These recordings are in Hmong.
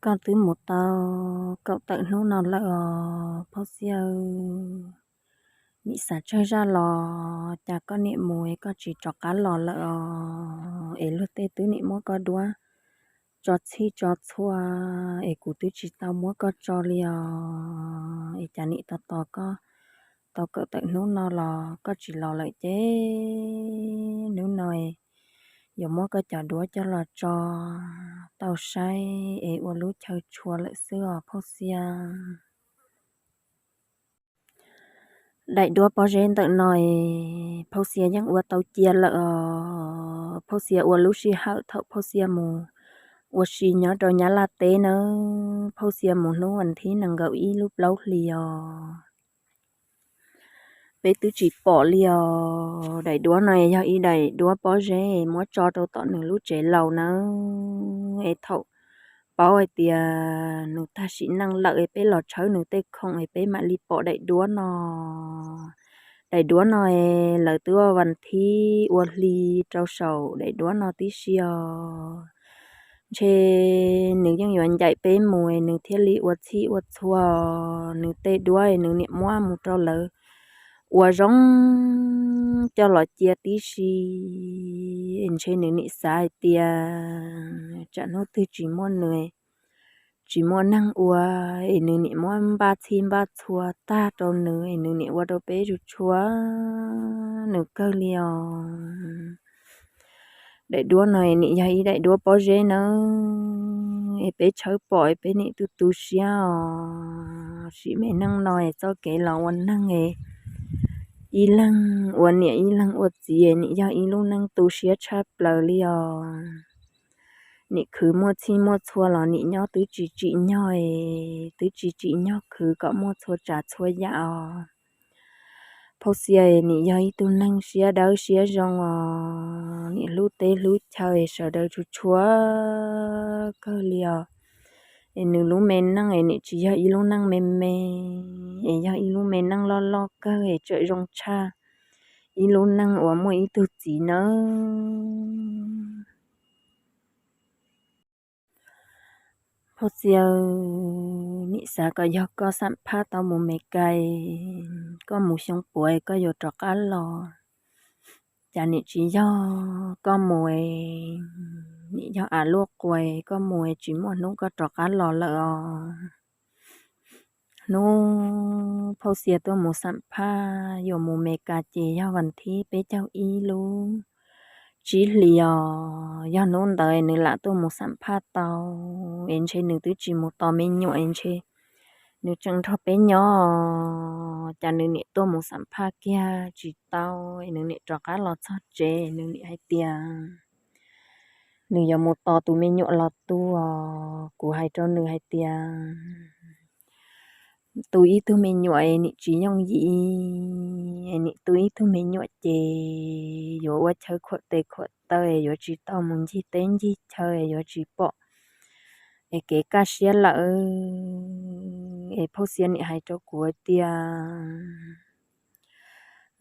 Koj twb mus tau kaum tawm hnub no lawm os Phauj Xiab. Nim xav tsawg zaj los cas koj niam mus es koj tsis rov qab los lawm os, es luag tej twb nim muab koj duab tso txhij tso txhua, es kuv twb tsis tau muab koj tso li os, es cas nim tos tos koj tau kaum tawm hnub no los koj tsis los lawm ces hnub no yuav muab koj cov duab coj los tso tau saib es ua lub chaw tshua lawm xwb os Phauj Xiab. Daim duab pob zeb ntawm no es Phauj Xiab yeej ua tau cia lawm os. Phauj Xiab ua lub sij hawm thaum Phauj Xiab mus ua si nyob rau Nyab Laj teb nawb, Phauj Xiab mus hnub vas thib nees nkaum ib lub plaub hlis os. Peb twb tsis pom li os. Daim duab no yog ib daim duab pob zeb muab tso rau tom nws lub tsev laus nawb, es thaum paub hais tias nws tag sim neej lawm es peb los tshawb nws tej khoom es peb mam li pom daim duab no. Daim duab no es lawv twb ua vas thib ua hli rau saum daim duab no tib si os. Ntshe nws yeej yuav ncaim peb mus es nws thiaj li ua txhij ua txhua. Nws tej duab es nws niam muab mus rau lawv ua zoo coj los cia tib si. Es ntshe nws nim xav hais tias tsam hnub twg tsis muaj nws, tsis muaj neeg ua, es nws nim muab npaj txhij npaj txhua tag rau nws es nws nim ua rau peb tsuj tshua nws kawg li os. Daim duab no nim yog ib daim duab pob zeb nawb, es peb tshawb pom es peb nim tu tu siab os. Sim me neej no es txoj kev los ua neeg es ib leeg ua niam ib leeg ua txiv es nim yog ib lub neej tu siab tshaj plaws li os. Nim khwv muaj txhij muaj txhua los nim nyob twb tsis tsim nyog es twb tsis tsim nyog khwv kom muaj txhua tsav txhua yam os. Phauj Xiab nim yog ib tug neeg siab dawb siab zoo os, nim hlub teb hlub chaw es sawv daws tsuj tshua kawg li os. Es nws lub me neej es nim tsis yog ib lub neej me me, es yog ib lub me neej loj loj kawg es tseem zoo tshaj ib lub neej uas muaj ib tug txiv nawb. Phauj Xiab, nim xav kom yog koj xam phaj tau mus Mes Kas, koj mus xyoo puav koj yuav rov qab los. Cas nim tsis yog, koj mus nim yog av luaj quas, koj mus tsis muaj hnub koj rov qab los lawm os. Hnub Phauj Xiab tuaj mus xam phaj yuav mus Mes Kas ces yog vas thib peb caug ib lub tsib hlis os. Yog hnub ntawd nws lam tuaj mus xam phaj tau, es ntshe nws twb tsis mus tos me nyuam es ntshe nws tseem nrog peb nyob. Cas nws nim tuaj mus xam phaj kiag tsis tau, es nws nim rov qab los txog tsev, nws nim hais tias nws yuav mus tos tus me nyuam los tu os. Kuv hais rau nws hais tias tu ib tug me nyuam es nim tsis yooj yim, es nim tu ib tug me nyuam ces yuav ua chaw khuam tes khuam taw es yuav tsis tau mus ncig teb ncig chaw es yuav tsis pom es kev kaj siab lawm. Es Phauj Xiab nim hais rau kuv tias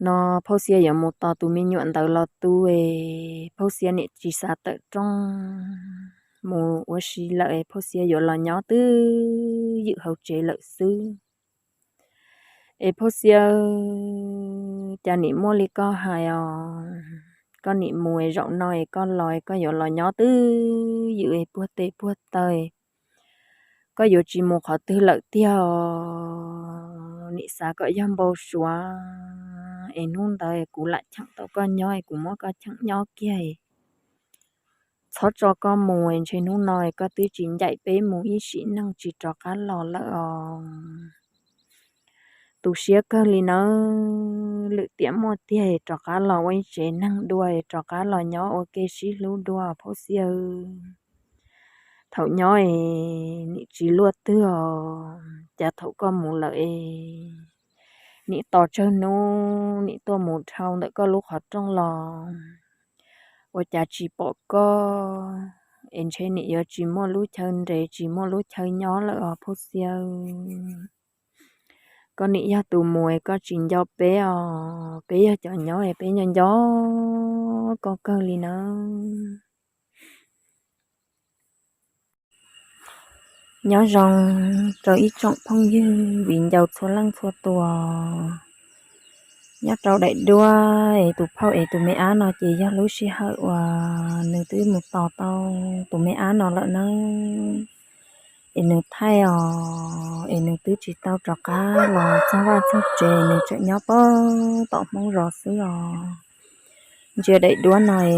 no Phauj Xiab yuav mus tos tus me nyuam ntawd los tu es Phauj Xiab nim tsis xav tawm rooj mus ua si lawm es Phauj Xiab yuav los nyob twj ywm hauv tsev lawm xwb. Es Phauj Xiab, cas nim muaj li koj hais os, koj nim mus es zaum no es koj los es koj yuav los nyob twj ywm es puag tes puag taw, koj yuav tsis mus qhov twg lawm tiag os. Nim xav kom yog npau suav es hnub ntawd kuv lam cheem tau koj nyob es kuv muab koj cheem nyob kiag, txhob tso koj mus es ntshe hnub no koj twb tsis ncaim peb mus ib sim neej tsis rov qab los lawm os. Tu siab kawg li nawb, lwm tiam muaj tiag rov qab los ua ib tsev neeg dua, rov qab los nyob ua ke sib hlub dua Phauj Xiab. Thaum nyob es nim tsis luaj twg os, cas thaum koj mus lawm es nim tos tsawg hnub nim tuaj mus dhau ntawm koj lub qhov rooj los, ua cas tsis pom koj, es ntshe nim yuav tsis muaj lub chaw nres tsis muaj lub chaw nyob lawm os Phauj Xiab. Koj nim yog tus mus es koj tsis nco peb os, peb yog cov nyob es peb nco nco koj kawg li nawb. Nyob zoo rau ib tsoom phooj ywg viv ncaus txhua leej txhua tus. Nyob rau daim duab es tus phauj es tus me ab no ces yog lub sij hawm uas nws twb mus tos tau tus me ab no lawm nawb. Es nws thaij os, es nws twb tsis tau rov qab los txog vaj txog tsev, nws tseem nyob puag tom Hmoob zos xwb os. Ntsia daim duab no es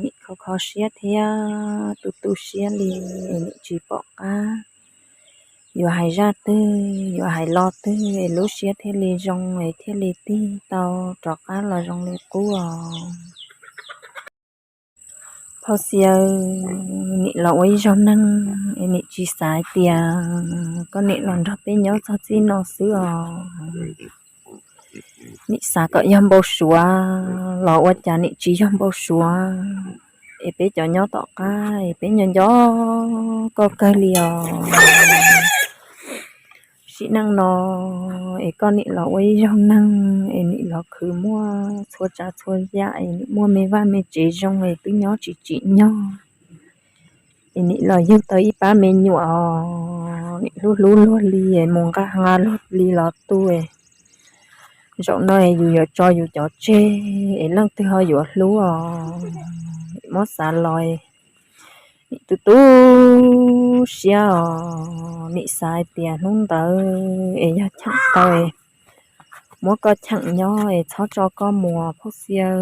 nim kho kho siab thiab tu tu siab li, es nim tsis pom qab yuav hais zaj twg yuav hais lo twg es lub siab thiaj li zoo es thiaj li tig tau rov qab los zoo li qub os. Phauj Xiaw, nim los ua ib zaug neeg es nim tsis xav hais tias koj nim los nrog peb nyob txog txij no xwb os. Nim xav kom yog npau suav los ua cas nim tsis yog npau suav, es peb cov nyob tom qab es peb nco nco koj kawg li os. Sim neej no es koj nim los ua ib zaug neeg es nim los khwv muaj txhua tsav txhua yam es nim muaj me vaj me tsev zoo es twb nyob tsis tsim nyog. Es nim los yug tau ib pab me nyuam os, nim hlub hlub luag li es mus nqa nqa luag li los tu es zaum no es yus yuav tso yus cov tseg es leej twg ho yuav hlub os. Nim muab xav los nim tu tu siab os, nim xav hais tias hnub ntawd es yog cheem tau es muab koj cheem nyob es txhob tso koj mus Phauj Xiaw.